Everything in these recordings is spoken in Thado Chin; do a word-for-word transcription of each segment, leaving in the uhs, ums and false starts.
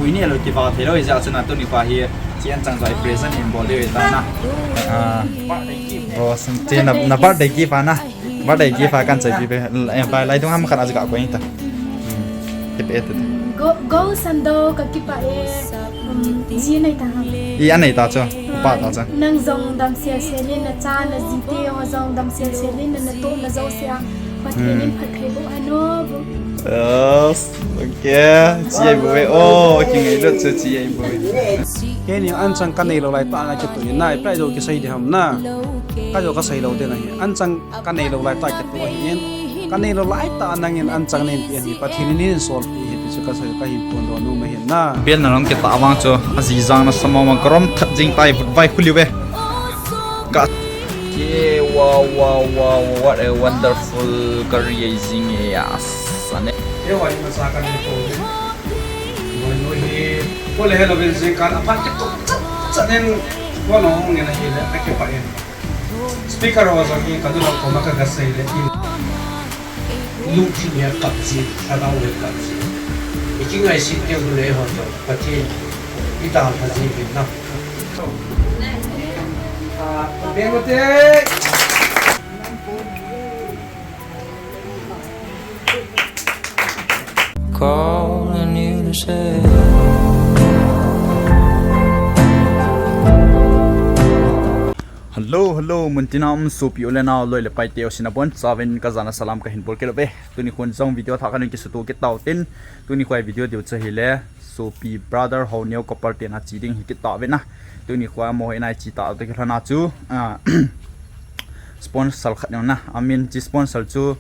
Ui ni lo kiva thei lo, ija chuna tuni pa hi, chi an chang zai present in bol deu ta na. Ah, Rose, chi na, na birthday gift a na. Birthday gift a kan chai pi pe. Eh, bai lai dung ham khat a ji ka ko in ta. Hmm. Kipah e. Go, go Sando ka kipah e. Um, ji nei ta ham. I an nei ta chu. Pa ta chu. Nang jong dam sia sia ni na cha na ji te ho jong dam sia sia ni na na to na jo sia. Pathen in phatthei boh hen o. Yes, okay. Chi ai bu e. Oh, kingai lut chu chi ai bu e. Keini an chang ka nei lo lai ta na kitoh na, ipi jo kisei ding ham na. Ka jo ka sei lo ding ahi. An chang ka nei lo lai ta kitoh ahi in. Ka nei lo lai ta nangin an chang nei ti ahi. Pathen in hin sol pi hi ti chu ka sei ka hin phondoh nom ahi na. Bel na long kitoh vang chu. A ji jang na sa mama ka rom that jing tai vut vai khu liu ve. Ka. Ke, wow, wow, wow, what a wonderful curry jing e, yes. Ane. Ke wa ni masa ka ni ko. Mo no hi. Ko le hello bin jing kan apat kitoh. Cha nen. Ko no hung ni na hi le. Ake pa en. Speaker ho jong hi ka du lo ko ma ka ga sei le in. Lungthim a kap ji, lhagao a kap ji. I kingaisih keu le ho jong, Pathen i dalha ji vin na. Ah, beng u te. Calling you to say. Hello, hello, muntina um sopi u le nao loi le pai teu sina bonchauvin ka jana salam ka hin bol kit uve. Tuni khun jong video thah khat in kisuto kit tau tin, tuni khun video diu chu ahile, sopi brother Haoneo Couple te na chi ding hi kit tauve na. Tuni khun mo hi nai chi tau te kilhona chu, ah, sponsor khat neo na. I mean, chi sponsor chu,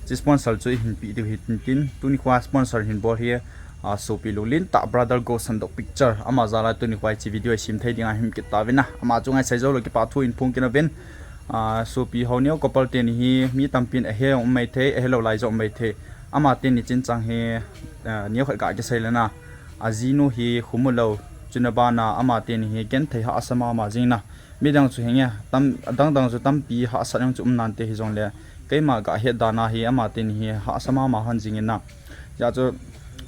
chi sponsor chu i hin pe diu hi tin tin. Tuni khun sponsor hin bol hi, ah, sopi lunglen tah brother Go Sandok Picture. Ama jal a tuni khun chi video i sim thei ding a hin kit tauve na. Ama chu ngaisah jou lou kipa thu in phong kit nauvin. Ah, sopi Haoneo Couple te ni hi mi tampin ahe um mai thei, ahe lou lai jong um mai thei. Ama te ni chin chang hi, ah, neo khat ga kisei le na. A jinu hi khum u lou, chuna bana ama te ni hi genthei hahsa mama jing na. Midang chu hinge, tam, adang dang chu tampi hahsat jong chu um nante hijongle, keima ga het dan a hi ama te ni hi hahsa mama hon jing in na. Hijeh chun,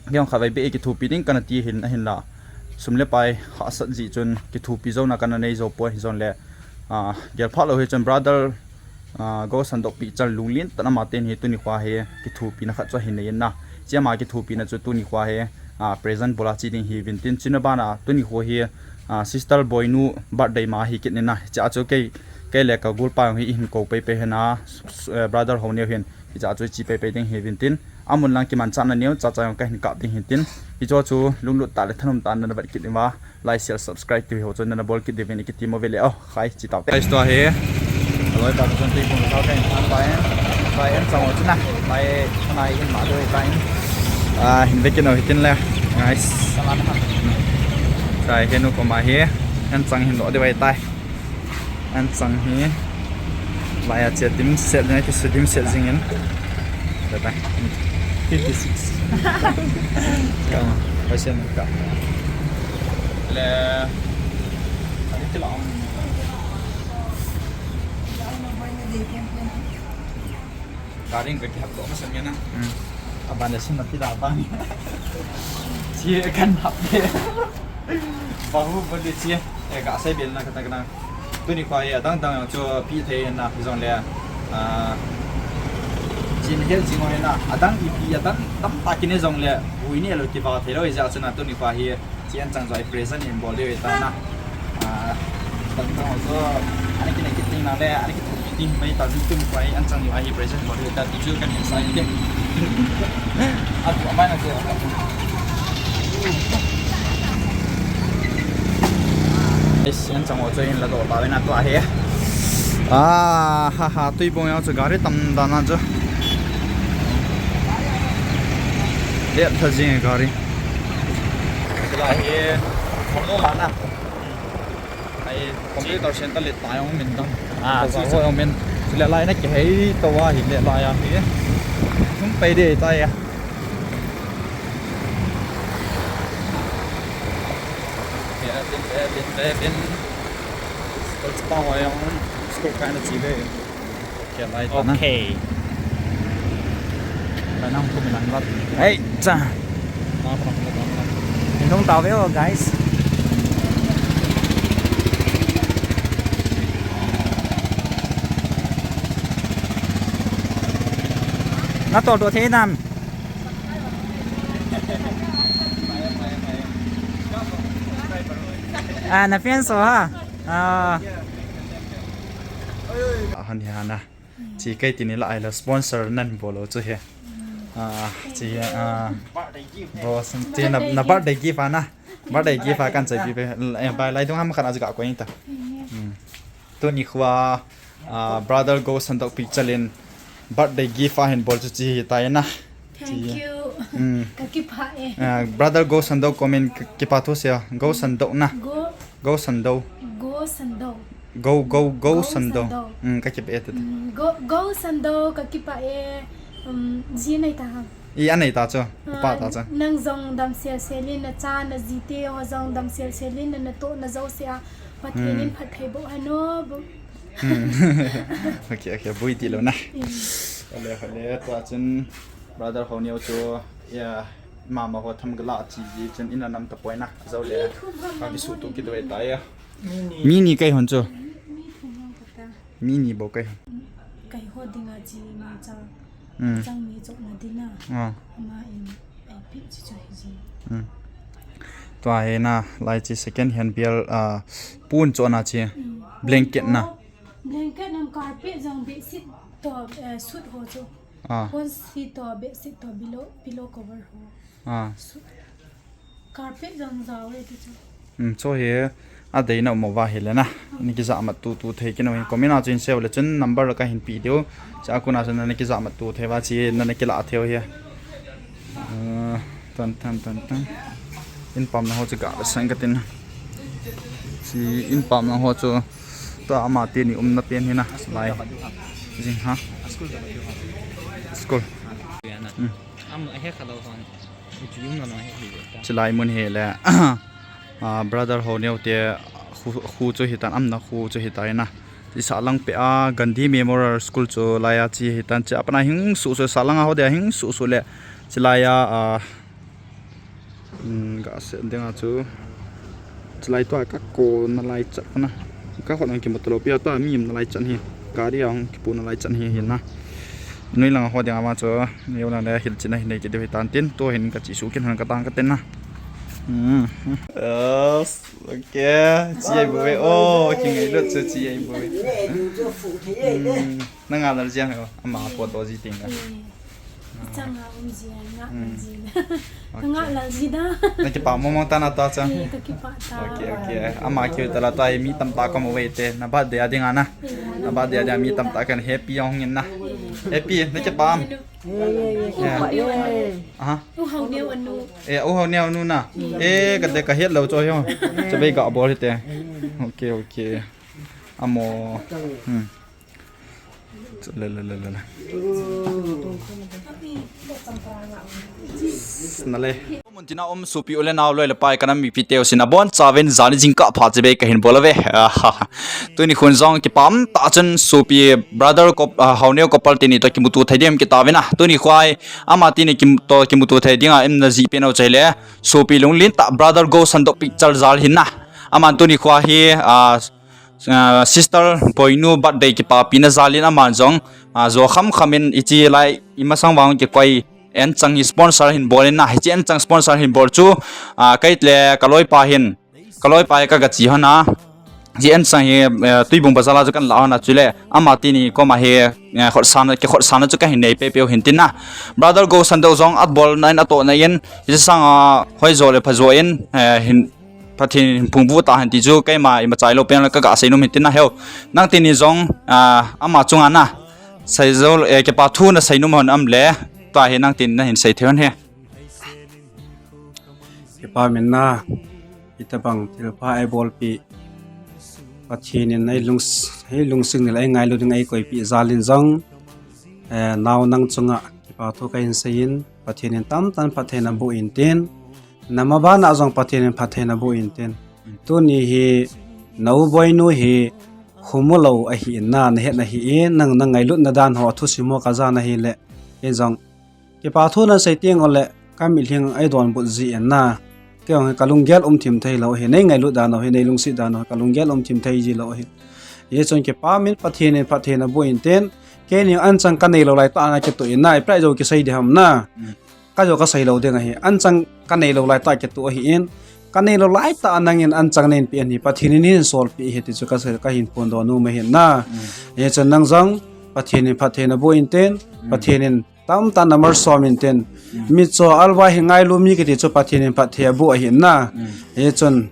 kei jong khatvei beh kithopi ding kana ti hin ahinla. Sum le pai hahsat jeh chun kithopi jouna kana nei jou poi hijongle, ah, gel phat lou hi chun brother Ah, Go Sandok Picture lunglen tah in ama ten hi tuni khun hi kithopina khat chu ahin nei in na. Hiche ama kithopina chu tuni khun hi, ah, present bol a chi ding hi uvin tin, chuna bana tuni khun hi, ah, sister Boinu birthday ma hi kit in na. Hiche a chu kei, kei le ka golpa jong hi i hin kou pei pei hin na, s-, s-, eh, brother Haoneo hin. Hiche a chu i chi pei pei ding hi uvin tin. Amun lang kimanchahna neocha cha jong ka hin kap ding hin tin. Hiche chu lunglut tah le thanom tah in na vet kit in uva. Like, share, subscribe ti ho chu nana bol kit diuvin i kitem uve le o, khai chi tau te. Guys, tua hi. Aloi pa chun tui pung sao kai an pai. Pai an chang o chuna. Pai, anai in ma doi tai. Ah, hin ve kit u hitin le. Guys. Sai henu ko ma hi. An chang hin lo de vai tai. An chang hi. Lai a che dimset jing, kisu dimset jing in. Bye bye. Fifty six. Ka ma, paisa ka. Le. Ani ti la. Gari ka kihap doh masang yan na. Hmm. Aban le sim na ti la bang. Chi kan hap de. Bahubali chi. Eh, ka sei bel na kata kana. Tuni khun hi adang dang chu pi thei na hijongle. Ah, chin hel jing ho na. Adang ipi adang tamtah kine jongle. Ui ni lo kiva thei lo ija chuna tuni khun hi. Chi an chang joi present in bol deu ta na. Ah, tang tang ho chu, ani kine kiting na le, ani kitu kiting mai ta jing tum koi an chang joi present bol deu ta ti chu kan hin sai te. A tu amai na chu. Yes, an chang ho chu hin la do ta ve na tua hi. Ah, ha ha, tui bong yang chu gari tam dan na chu. Let tha jing gari. Lai hi, khom lo la na. Ai, computer center le tai ong min dang. Ah, ta chu jong min. Chule lai na kihei to a hi le lai a hi. Hung pai de tai a. Bin, bin, bin, bin. School pa wa yang. School kai na chi ve. Kia lai ta na. Okay. Lai na hung kum lang lat. Hei, cha. Na pa na pa na. Nung tao ve o, guys. Na tol to thei nam. Ah, na fan so ha. Ah. Ah, han hi hana. Chi kai tini la ai la sponsor nan bolo chu he. Ah, chi, ah, bro, chi na, na birthday gift ana. Birthday gift a kan chai pi pe. Eh, bai lai dung ham khan a jiga ko ta. Hmm. Tuni khua, ah, brother Go Sandok Picture in birthday gift a hin bol chu chi hi ta na. Thank you. Hmm. Ka kipah e. Ah, brother Go Sandok comment ki-, kipa thu sia. Go Sandok na. Go. Go Sandok. Go Sandok. Go, go, go Go Sandok. Sandok. Hmm, ka kipah e tu. Hmm, Go, Go Sandok ka kipah e. Um, ji nei ta ha. I anei ta chu. Upa ta chu. Ah, nang jong dam sel sel in na cha na ji te ho jong dam sel sel in na, na to na jo se a. Pathen in phatthei boh hano. Hmm. Okay, okay, bui ti lo na. Hmm. Ole, ole, tua chun brother Haoneo chu, ya, mama ho tham gala chi ji chun in a nam ta poi na. Zo le. Ka ki su tu ki doi ta ya. Mi ni kai hon chu. Mi ni bo kai hon. Kai ho dinga chi ma chang. Hmm. Chang mi chok na dina. Ah. Ama in ai pi chi chu hi ji. Hmm. Tua hi na, lai chi second hand bial, ah, pun chu na chi. Hmm. Blanket na. Blanket nam carpet jong bedsheet to, eh, suit ho chu. Ah. Pon si to bedsheet to below, pillow cover ho. Ah. Suit. Carpet jong jao e ti chu. Hmm, chu hi a dei na mo va hi le na. Ni ki ja ma tu tu thei ki no hi. Comment a chu in save le chun number ka hin pi diu. Cha ku na chun na ki ja ma tu thei va chi na na ki la thei hi. Ah, tan tan tan tan. In pam na ho chu ga sang ka tin. Chi in pam na ho chu. Tua ama tini um na pen hi na. Lai. Jing ha. School. Hmm. Am he kha lo hon. Chilai mun hi le, ah, brother Haoneo te khu, khu chu hitan, amna khu chu hitai na. Chi sahlang pe a Gandhi Memorial School chu lai a chi hitan, chi apana hing su su sahlang a ho de hing su su le. Chilai a, ah, um, ga se ding a chu. Chilai tua ka ko na lai chat na. Ka khon ang ki motor lo pia tua mi na lai chat hi. Gari ang ki pu na lai chat hi hi na. Nui lang ho ding ama chu, neu na le hil china hin nei ki deu hi tan tin, tu hin ka chi su kin han ka tang ka ten na. Hmm. Yes, okay. Chi ai bu ve. Oh, ki ngai lut chu chi ai bu ve. Hmm. Na nga lal jiang ho, ama po to ji ting ka. Eh, chang a um ji, nga lal ji. Okay. Nga lal ji da. Na ki pa mo mo ta na ta cha. Eh, ka ki pa ta. Okay, okay. Ama ki ta la ta mi tam ta ka mo ve te. Na birthday a ding a na. Na birthday a ding a mi tam ta kan happy ong in na. Happy, na ki pa am. Ye, ye, ye. Yeah. Ye. Aha. U Haoneo anu. Eh, u Haoneo anu na. Eh, ka de ka het lo cho yo. Cha bei ga bol te. Okay, okay. Amo. Hmm. Le, le, le, le, le. Na le. Mun tina um sopi u le nao loi le pai ka nam mipi teu sin abon chauvin jani jingkah pha chibai ka hin bol uve. Tuni khun jong kipah um tah chun sopi brother ko, ah, Haoneo couple tini to kimuto thei diam kitauvin a. Tuni khua hi ama tini kim, to kimuto thei dinga in na ji pen u chai le. Sopi lunglen tah brother Go Sandok Picture jal hin na. Aman tuni khua hi, ah, ah, sister Boinu birthday kipapina jalin aman jong, ah, jo kham kham in ichi lai imasang vang kikoi en chang hi sponsor hin bol in na, hichi en chang sponsor hin bol chu, ah, kei le ka loipa hin, ka loipa hi ka ga chi hon a, chi en chang hi, eh, Tuibung bazar a chu kan la hon a chule, ama tini koma hi, eh, khotsan, kikhotsan chu ka hin nei pepeu hin tin na. Brother Go Sandok jong at bol na in atoh na in, hichi sang a hoi jo le pha jo in, eh, hin Pathen in phungvuh ta hen ti chu keima ima chai lou pen le ka ga sei nom hin tin na heu. Nang tini jong, ah, ama chunga na sei jo, eh, kipa thu na sei nom hon am le, tua hi nang tini na hin sei thei hon he. Kipa min na, hitabang thilpha eibolpi Pathen in ei lung, ei lungsing nil ei ngailu ding ei koipi jalin jong, eh, nao nang chunga kipa thu ka hin sei in, Pathen in tamtah in phatthei na boh in tin, na mabana jong Pathen in phatthei na boh in tin. Tuni hi, na u Boinu hi, khumu lou ahi in na, na het na hi in, nang na ngailutna dan ho, athusim ho ka ja na hi le, in jong, kipa thu na sei teng u le, ka mitlhi ei donbut ji in na, kei jong hi kalunggel umthim thei lou hi, nei ngailut dan u hi, nei lungset dan u hi, kalunggel umthim thei ji lou hi. Hichun kipa min Pathen in phatthei naboh intin, keini anchang kanei lou laitah a kitoh in na, ipi jou kisei ding ham na. Kajou kasei lou ding ahi, anchang kanei lou laitah kitoh ahin, kanei lou laitah a nangin anchang neinpeh ahi, Pathen in hin solpeh ahi ti chu kasei, kahin phongdoh nom ahin na. Hichun nang jong Pathen in phatthei naboh intin, Pathen in tamtah in namalsom intin. Mitcho alvai hin ngailu mi kiti chu Pathen in phatthei aboh ahin na. Hichun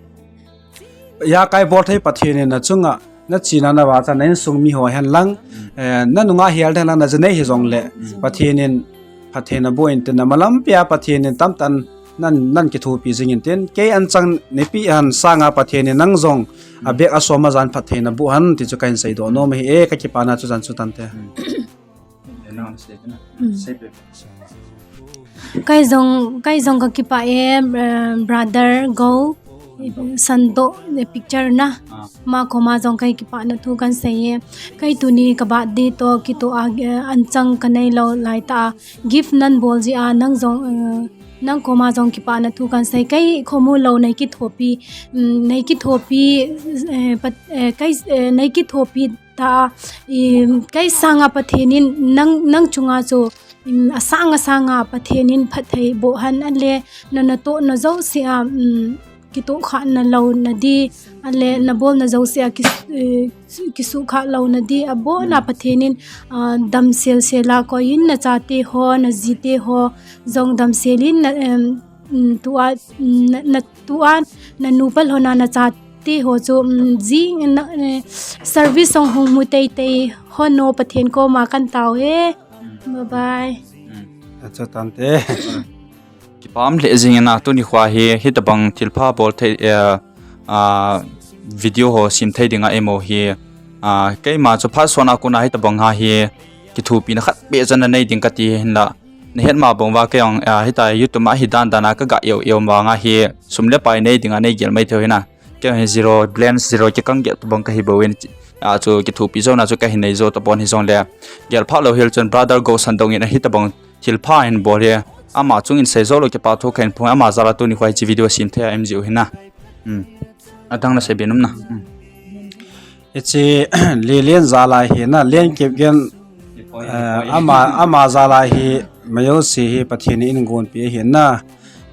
ijakai bolthei Pathen in nachunga, nachina navahcha, na insung miho hen lang, eh, nanunga hel hen lang, najanei hijongle, Pathen in phatthei naboh intin, namalampi a Pathen in tamtah in nan, nan kithopi jing intin, kei anchang neipeh hen sanga Pathen in nang jong abeh asom ajan phatthei naboh hen ti chu kahin seidoh nom ahi e, kakipana chu jan chu tante. Kei jong, kei jong kakipah e, eh, brother Go, Sandoh, eh, picture na. Ama koma jong kei kipana thu kahin sei e. Kei tuni ka birthday toh kitoh a, eh, anchang kanei lou laitah a gift nan bol jeh a nang jong, eh, nang koma jong kipana thu kahin sei. Kei khomu lou nei kithopi, mm, nei kithopi, eh, pat, eh, kei, eh, nei kithopi ta, i, kei sanga Pathen in nang, nang chunga chu, i, asang asanga Pathen in phatthei boh hen, ale na natohna jouse a, um, kitohkhah na louna di, ale nabolna jouse a ki, eh, kisuhkhah louna di, abona Pathen in, ah, damsel sel a koi in nachate ho, najite ho jong damsel in na, em, um, tua, um, na, na tua, nanu pal hon a nachate ho chu, um, ji, na, eh, service jong hung mu teitei hon o, Pathen koma kahin tao e. Bye bye. Acha tante. Kipah lheh jing in a, tuni khoa hi, hitabang thilpha bol thei, eh, ah, video ho sem thei dinga eimu hi, ah, keima chu phat sona kona hitabang a hi kithopina khat beh chan anei ding kati hinla, nahet ma bang uva kei jong, ah, hitia YouTube a hi dan dan a kaga eu eu vang a hi sum le pai nei dinga neigel mai thei u hin a. Kei jong hi zero balance, zero kikang gel tobang kahi bouvin, ah, chu kithopi jouna chu kahin nei jou tapon hijongle, gel pha lou hel chun brother Go Sandoh in a hitabang thilpha ahin bol hi, ama chunga seijou lou kipathu kahin phong, ama jal a tuni khoa hiche video sem thei a um jiu hin a. Hmm. Adang nasei be nom na. Hmm. Hiche Lelen jal a hi na, Len Kipgen, eh, ama, ama jal a hi, majouse hi Pathen in eigonpeh ahi na.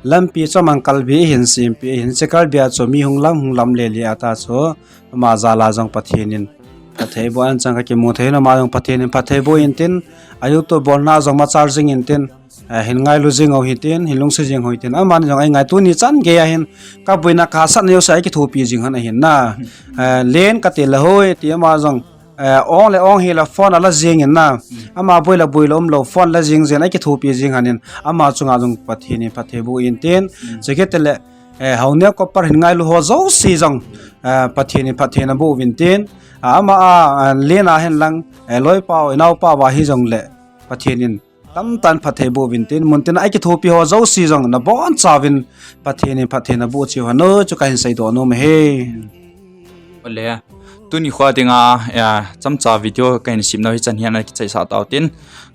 Lampi chu aman kalbi ahin sempeh ahin, hiche kalbi a chu mi hung lam, hung lam lele a ta chu, ama jal a jong Pathen in phatthei boh, anchang kakimu thei hin, ama jong Pathen in phatthei boh intin, a YouTube bolna jong machal jing intin, eh, hin ngailu jing u hitin, hin lungset jing u hitin, amani jong eingai tuni chan gei a hin, kaboina kahahsatna jouse a eikithopi jing hen ahin na. Eh, Len kati le hoi ti, ama jong, eh, ong le ong hile phone ala jing in na. Ama boi le boi le umlou, phone la jing jing a eikithopi jing hen in, ama chunga jong Pathen in phatthei boh intin, chukit le, eh, Haoneo Copper hin ngailu ho jouse jong, eh, Pathen in phatthei naboh uvin tin, ah, ama a, ah, Len a hin lang, eh, loipa u, inaopa uva hijongle, Pathen in tamtah in phatthei boh uvin tin, muntin a eikithopi ho jouse jong nabonchauvin Pathen in phatthei naboh cheh u hen o, chu kahin seidoh nom ahi. Ole, tuni khoa dinga, eh, chomcha video kahin sem nau hichan hin ana kichaisah tau tin,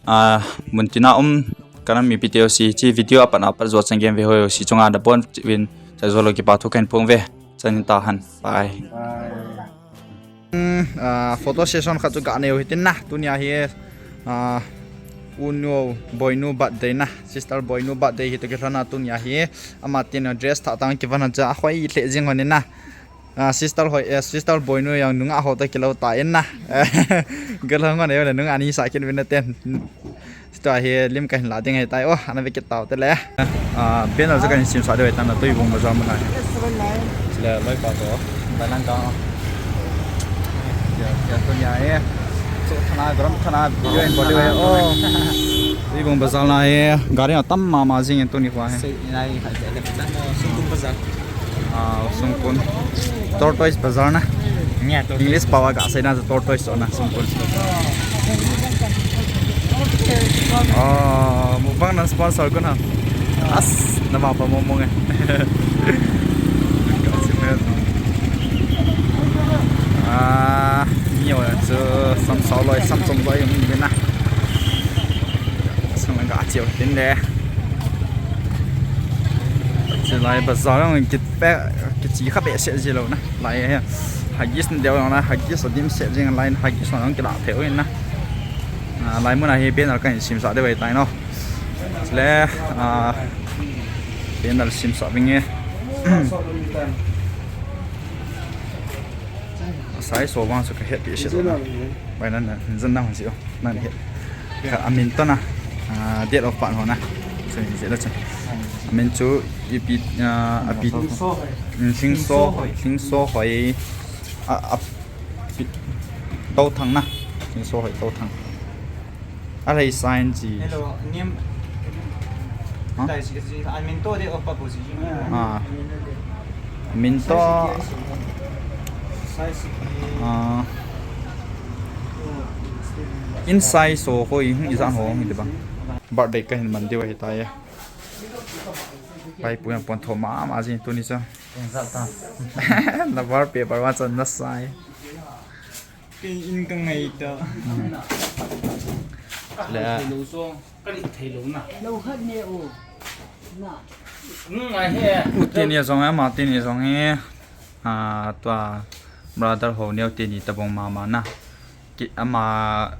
ah, muntin a um, kanam mipite jouse, hiche video apat apat jou chan gei ve ho jouse chunga nabonchauvin, chaijou lou kipathu kahin phong uve. Chan hin ta hen. Bye. Bye. Hmm, ah, photo session khat chu kanei u hitin na, tunia hi, ah, Unu, Boinu birthday na, sister Boinu birthday hi toh kilhon a tunia hi, ama tin dress thah tah kivon a chu ahoi lheh jing hon in na. Ah, sister hoi, eh, sister Boinu jong nungah ho toh kilou tan na. Kilhon hon e, nungah ni sa kin vin na ten. Tua hi lim kahin la ding ahitai o, ana ve kit tau te le. Ah, banner chu kahin semsah diu ahitan na, Tuibong Bazar mun a hi. Chule loipa toh, Bainang ka. Ya, ya, tunia hi. Chu thana, garam thana, video in bol diu ahi o. Tuibong Bazar na hi, gari atam mama jing in tuni khoa hi. Ah, Songpon. Tortoise Bazar na. Nia, tortoise. English pao a gasei na chu tortoise na Songpon. Ah, mukbang na sponsor ko na. As, na ma pa mo mo nge. Ah, ni o chu sam sao loi, sam chom loi mi na. Sang ga chiu tin de. Chu Lai bazar jong kipe, kichi kha behseh ji lou na. Lai hi Huggies nadei jong na, Huggies adim seh jing lai, Huggies jong kila thei u hin na. Ah, lai mun a hi banner kahin simsah diu ahitai no. Chule, ah, banner simsah vinge. Size ho vang chu kahet behseh lou na. Bai nan, nan, jan na hon si o. Nang het. Kha amin toh na. Ah, date of birth ho na. Chu ni je la chu. Amin chu ipi, ah, api. Lhingsohoi. Mm, Lhingsohoi. Lhingsohoi. A, a, pi. Touthang na. Lhingsohoi Touthang. Alhai sign chi. Hello, name. Huh? Dai si, si, amin toh date of birth ho si. Ah. Amin toh. Ah. Inside so ko i, i jan ho hi de ba. Birthday kahin man diu ahitai. Bai pu yang pon tho mama jing tuni cha. Exam ta. Na bar paper wa chan na sai. Kei in ka ngai ta. Le. Thei lou so, ka ni thei lou na. Lou khat ne u. Na. Ngai he. U teni jong ama teni jong hi. Ah, tua brother ho neo teni tabang mama na. Ki, ama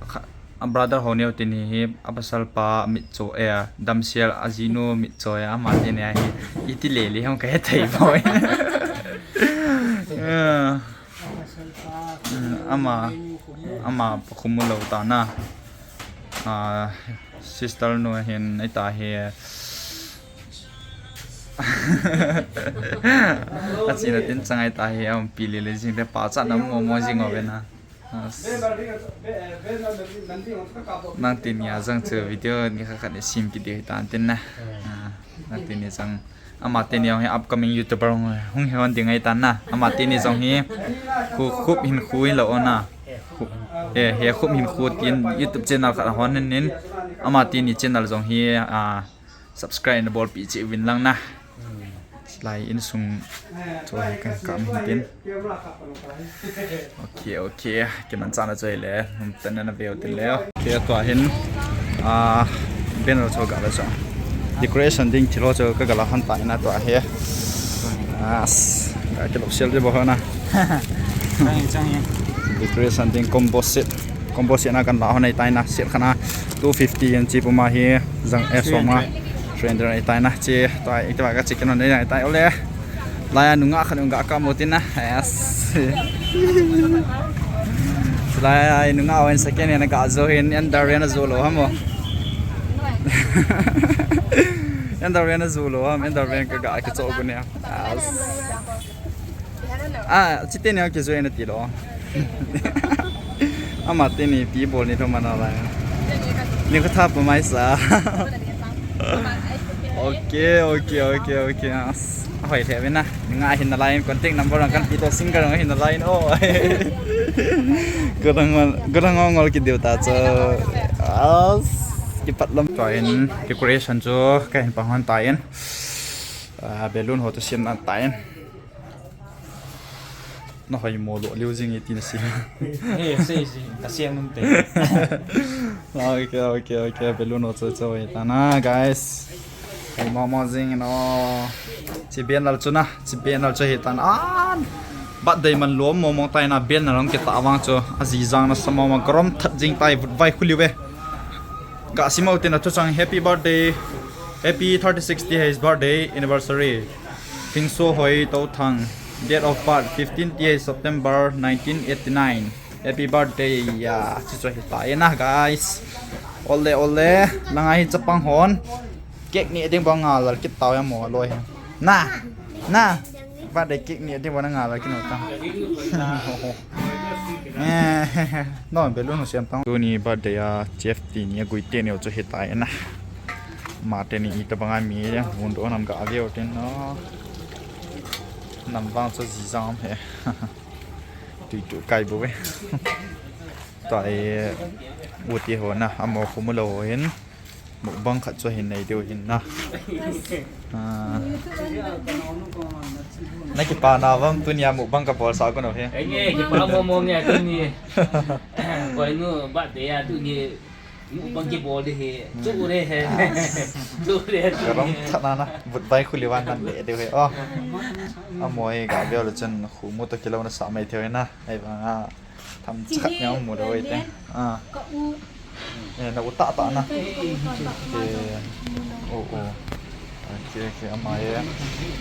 kha, a brother ho neo teni hi, a pasal pa mitcho e, damsel a jinu mitcho e, ama teni hi, iti lele ham kahe thei poi. Eh. Mm, ama, ama pakhum lou ta na. Ah, sister nu hin, ita hi. Achina tin chang ahitai, aumpi lele jing te, pachatna momo jing uve na. As. Nang teni a jong chu video ni khat khat ni sim kit ding ahitan tin na. Ah, nang teni jong, ama teni jong hi upcoming YouTuber hung, hung hon ding ahitan na. Ama teni jong hi khu, khup hin khu in lou na. Khu, eh, he khup hin khu tin YouTube channel khat hon nin, ama teni channel jong hi, ah, subscribe na bolpeh cheh uvin lang na. Hmm. Lai insung chu hi kan kap hin tin. Ok, ok. Kimanchahna chu ahile, um, tan na veu tin le. Ok, tua hin, ah, banner chu gala chu. Decoration ding thil ho chu kagala han tan na tua hi. As, kakilou sel di bo na. Chang hi, chang hi. Decoration ding combo set. Combo set na kan la hon ahitai na, set khat na two fifty in chi puma hi jang, eh, som a. Three hundred. Three hundred ahitai na, chi tua, tua ka chi kin hon ahitai ole. Lai a nungah khat nungah ka mu tin na. Yes. Lai a nungah wan second hand ka jo hin underwear na jo lou ham o. Underwear na jo lou ham, underwear ka ga kicho gu ne. Yes. Ah, chite ni a kijui na ti lou. Ama teni pi bol ni thoma na lai. Ni ko tha pa mai sa. Ok, ok, ok, ok. As, hoi the ve na. Nga hin na lai, contact number ang kan pi to, singer ang hin na lai. Oh. Godang, godang ngol ki diu ta cho. As, kipat lam. Tua hin decoration chu kahin pang hon tan. Ah, balloon ho chu siam na tan. Na hoi mo lo liu jing e ti na si. Eh, sei si, ka siam num te. Ok, ok, ok, balloon ho chu chu ahitan na, guys. Hoi mo mo jing no. Chi banner chu na, chi banner chu ahitan na. Ah, birthday man lom mo mo tai na, banner hung kita vang chu. Aji jang na sa mo mo, garom that jing tai, vut vai khu liu ve. Ka sim u tin a chu chang, happy birthday. Happy thirty-six ti his birthday anniversary. Lhingsohoi Touthang. Date of birth fifteen ti his September nineteen eighty-nine. Happy birthday ya. Chi chu ahitai na, guys. Ole, ole. Lang a hi chapang hon. Cake ni ding bang ngal lal kit tau ya mo loi. Na. Na. Birthday cake ni ding bang ngal lal kit no ta. Eh, no, balloon ho siam tang. Tuni birthday a chef teni a gui teni ho chu ahitai na. Ama teni ita bang a mi ya, mun do nam ga a veu tin no. Nam vang chu ji jang he. Tui tu kai bo ve. Tua e, u ti ho na, amo khu mu lou ho hin. Mukbang khat chu hin nei diu hin na. Ah. Na kipa na vam tunia mukbang ka bol sa ko no he. Ei nge, kipa mo mo nge tuni. Koi nu birthday a tuni. Mu bang kibol di hi. Chu re he. Chu re. Ka ram that na na. But bai khu li van nan le de he. Oh. Amoi ga bia le chen khu mu to kilo na sa mai thei na. Ai ba nga. Tham chakhat nya mu de wei te. Ah. Ka u. Eh, na u ta ta na. Ka u ta ta. Eh. Oh, oh. Okay, okay, ama ye.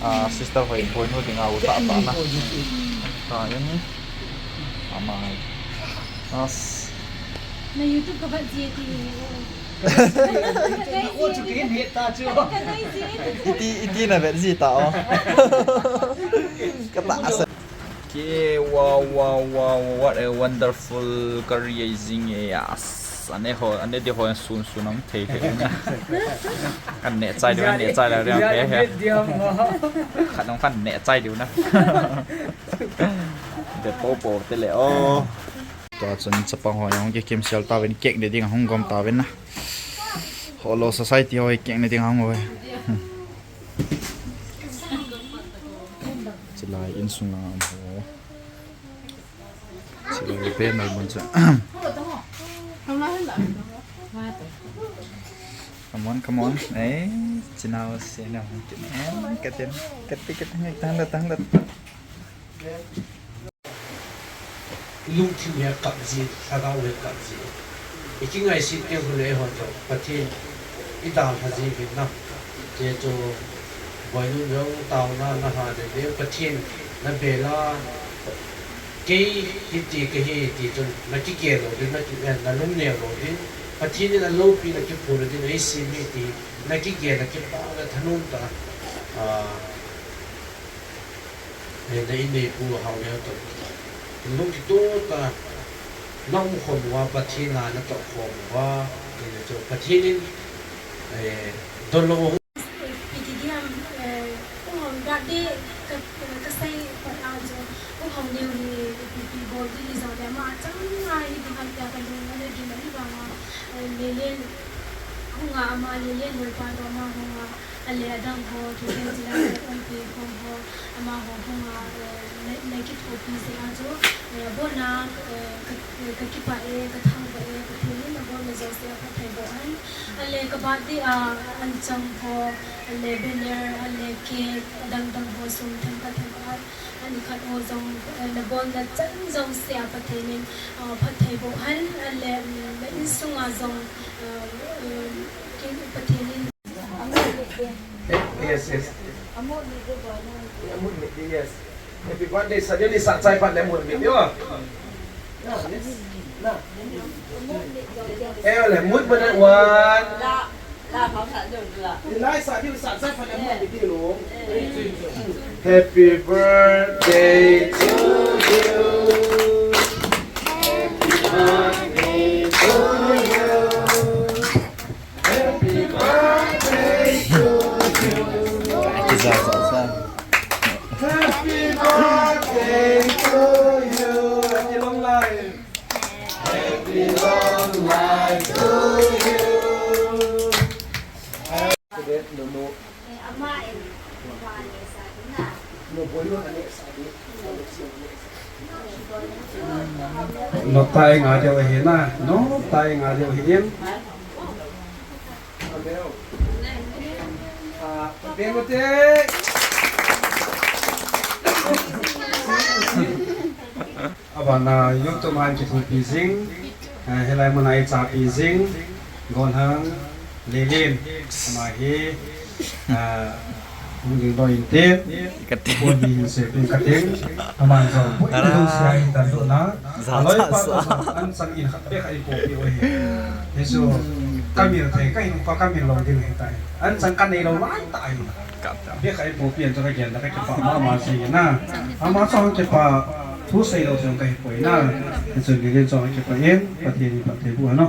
Ah, sister hoi, boinu dinga u ta ta na. Ta in. Ama. As. Na YouTube ka bat ji ti ni. Ka bat ji. Iti, iti na bat ji ta o. Ka ta asa. Okay, wow, wow, wow, what a wonderful curry, eh, jing, eh, yes. Ane ho, ane di ho sun sun ang thei thei na. Kan ne chai di, ne chai la riang he he. Kan ong kan ne chai di na. De po po te le o. Tua chun chapang ho jong kikim sel tauvin cake ne ding ahung gom tauvin na. Holo society ho cake ne ding ahung gom. Chulai insunga um ho. Chulai banner mun chu. Come on, come on. Eh, chinau se na mun kin. Eh, katin, kati, kati, tang la, tang la. Lungthim he kap ji, lhagao he kap ji. I kingaiset teng khu le hon jong Pathen i dalha ji vin na. Che chu boinu jong taona na ha de de Pathen na bel a kei hiti ka hi ti chun na kigel lou ding, na ki, na lungneo lou ding. Pathen in a loupi na kiphur ding, ei sim hi ti na kigel, na kipah, na thanom ta. Ah, Eh, na inneipu Haoneo toh lung kitoh tah a na umkhom uva, Pathen a na tohkhom uva, eh, chu Pathen in, eh, donlou. Ipi ti diham, eh, u Haoneo birthday ka, ka sei phat a chu, u Haoneo hi ipi ipi bol ding hi jong le ama chang ngai hi ding ham tia ka lung ana gim ahi vang a, eh, Lelen hung a, ama Lelen loipa toh ama hung a, ale adang ho, Thugen Chilai le umpi khom ho, amaho hung a, eh, na, na kithopi jeh a chu, eh, abon a, eh, ka, eh, ka kipah e, ka thangvah e, Pathen in nabol na jouse a phattheiboh hen. Ale ka birthday a, an chang ho, ale banner, ale cake, adang dang ho, sum themkhat themkhat, ani khat ho jong, eh, nabol na chan jouse a Pathen in, eh, phattheiboh hen. Ale, mm, na insung a jong, eh, eh, Pathen in Yes, yes. Yes. Happy birthday, sa dili sa chai pat le mun mit yo. Eh, le mun mun one. Nilai sa dili sa chai pat le mun mit lo. Happy birthday to you. Happy birthday to you. Happy birthday to you. Happy long life. Happy long life to you. Nop tah a nga deu ahi na, nop tah a nga deu ahi in. Abana YouTube a kithopi jing, eh, hilai mun a ichapi jing, Golhang Lelen, ama hi, ah, hung ding doh inte. Ka ti. Pon ni hin se pin ka ting. Aman jong, pon ni hin se ai tan do na. Za, aloi za, pa za. An chang in khat pe khat i kopi o he. He so, kamil thei, ka hin pa kamil lo ding he tai. An chang ka nei lo lai tai. Ka ta. Pe khat i kopi an chang ka gen da ka kipa ma ma si na. Ama chang kipa thu sei lo chang ka hi poi na. He so, ni le chang kipa in, Pathen in phatthei boh hen.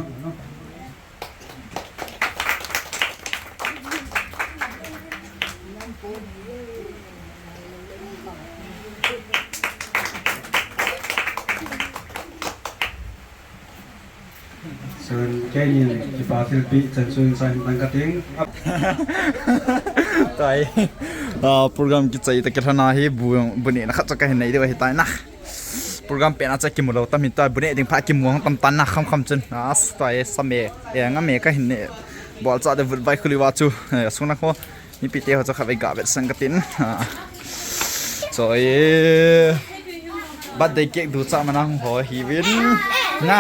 Chun keini kipa thilpeh chan chun sa hin tang ka ting. Tai. Ah, program kichai ta kilhon a hi bu, bu nehna khat chu ka hin nei diu ahi tai na. Program pen a cha kimu lou tam hita, bu ne ding pha kimu hang tam tan na kham kham chun. As, tua e, sam e, e, ngam e ka hin ne. Bol cha de vut vai khuli va chu. E, sung na kho. Mipi te ho cha kha vai ga vet sang ka tin. Ah. Cho e. Birthday cake du cha mana hung ho hi vin. Na.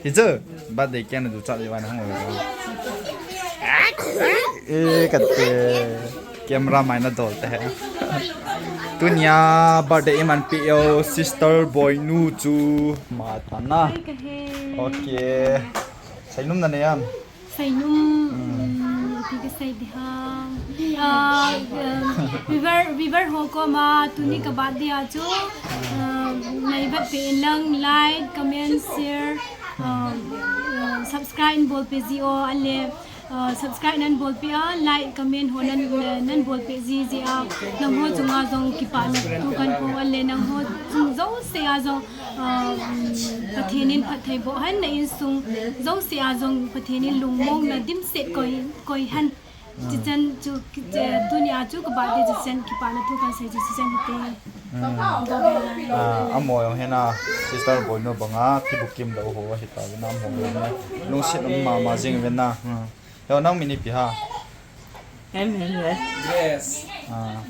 Hi chu. Birthday cake na du cha di van hung ho. E, ka te. Camera mai na dol te he. Tunia birthday iman pi yo sister boy nu chu ma ta na. Okay. Sainum na ne am. Sainum, mm, ipi ka sei di ham. Ah, um, viewer, viewer ho koma tuni ka birthday a chu, ah, neivet pe in lang like, comment, share, ah, ah, subscribe in bol pe ji o ale, ah, subscribe nan bol pe a, like, comment ho nan, nan bol pe ji ji a, nangho chunga jong kipana thu kan phong ale, nangho chung jouse a jong, ah, um, Pathen in phattheiboh hen, na insung jouse a jong Pathen in lungmong na dimset koi, koi hen. Chichan chu, kiche, tunia chu ka birthday chichan kipana thu kan sei chu chichan hite. Hmm. Ah, amo jong hena sister boy nu banga kibukim lou ho hita vin amo jong hena. Lungset um mama jing vin na. Hmm. Heo, nang min ipi ham? Em, em, em. Ah,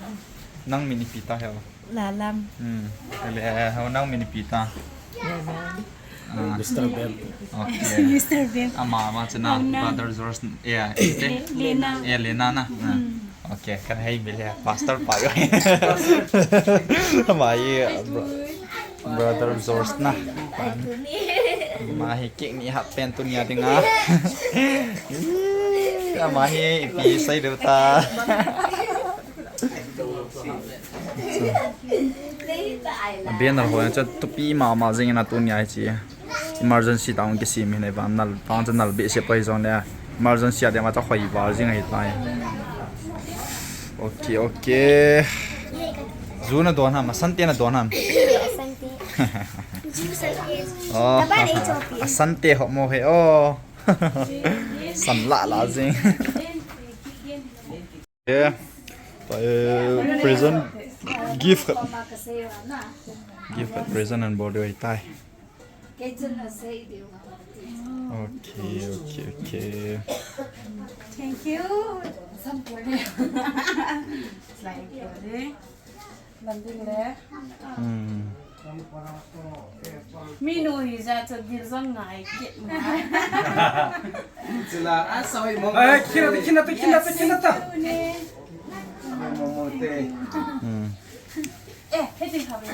nang min ipi ta heo? Lalam. Hmm. Ele, heo, nang min ipi ta? Lalam. Ah. Mister Bem. Okay. Mister Bem. Ama, ama chu na, Lena. Brother George, eh, eh, Le-, Lena. Eh, Lena na. Ah. Hmm. Okay, kan hei mi le, Pastor pa yo. Ama hi, ah, bro-, Brother George na. Ama hi cake ni hat pen tunia dinga. Ama hi ipi sei deu ta. A banner ho chu tupi mama jing in a tunia hi chi. Emergency tah kisem hi ne vang nal, vang chu nal behseh pa hi jong le. Emergency a ding ma chu hoi val jing ahi tai. Okay, okay. Ju na don ham, asante na don ham. Asante. Ju sante. Oh, Taba dei chopi. Asante ho mo he, oh. San la la jing. Yeah. Pa, eh, present gift khat. Gift khat present an bol deu ahi tai. Okay, okay, okay. Thank you. Thank you. Landing le. Hmm. Minu hi ja chu dil jong ngai kit ma. Chila, a soi mo. Eh, kina ta, kina ta, kina ta, kina ta. Ne. Mo mo te. Hmm. Eh, he ding kha ve.